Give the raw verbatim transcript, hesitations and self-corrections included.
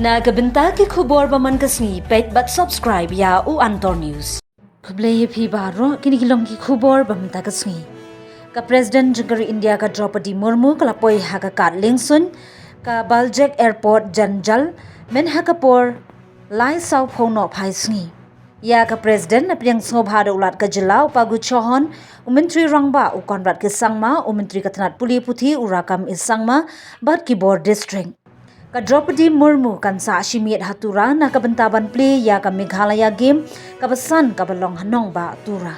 Na ka bynta ki khubor ba man ka sngi, peit bad subscribe ïa u Antor News. Khublei ïa phi baroh, kine ki long ki khubor ba mynta ka sngi. Ka President jong ka ri India ka Droupadi Murmu ka la poi ha ka kad liengsuiñ ka Baljek Airport Janjal myn ha ka por lai saw phew nohphai sngi. Ïa ka President la pdiang sngewbha da u Lat ka jylla u Pagoo Chauhan, u Myntri Rangbah u Conrad K Sangma, u Myntri ka tnat pule puthi u Rakkam A Sangma bad ki bor district. Ka Droupadi Murmu kan sah shimet ha Tura na ka bynta ban plie ïa ka Meghalaya Game kaba san kaba long ha nongbah Tura.